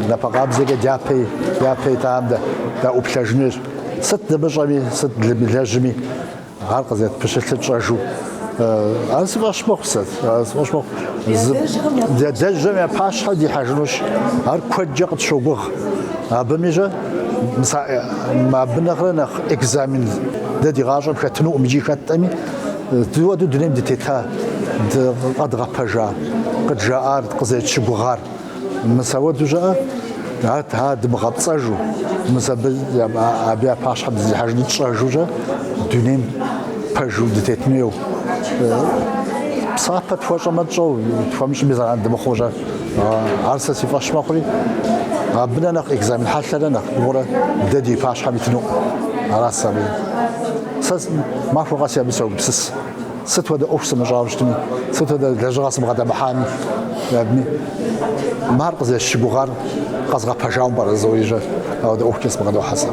Напэ къабзэкӏэ дяпэ япэ итам дэ даӏуплъэжын хуейщ. Сыт дымыщӏэми, сыт дымылэжьми, ар къызэрытпэщылъыр тщӏэжу. Ар си фӏэщ мэхъу сэ, ар си фӏэщ мэхъу. Ди адэжьхэм я пащхьэ дихьэжынущ. Ар куэдкӏэ къытщогугъ. Абыми щэ, мис абы нэхърэ нэхъ экзамен дэ ди гъащӏэм хэтынукъым икӏи хэтӏэми, дыуэду дунейм дытета, къэдгъэпэжа, къыджаӏар, къызэрытщыгугъар. Мис ауэдэу щыӏэ, ар ар дымыгъэпцӏэжу, мис абы абы я пащхьэм дызэрихьэжынур тщӏэжу щэ, дунейм пэжу дытетын хуейуэ. Псапэ тхуэщӏэмэ тщӏэу, тхуэмыщӏми зэран дымыхъуу щэ. Ар сэ си фӏэщ мэхъури, абы нэ нэхъ экзамен хьэлъэрэ нэхъ гугъурэ дэ ди пащхьэм итынукъым. Аращ сэ абы. Сэ махуэ къэси абы согупсыс. Сыт хуэдэ ӏуэху сымыщӏауэ щытми, сыт хуэдэ лэжьыгъэ сыбгъэдэмыхьами, абыми мар къызэрысщыгугъар къэзгъэпэжауэ пӏэрэ жызоӏэри щэ, апхуэдэ ӏуэхукӏэ сыбгъэдохьэ сэ.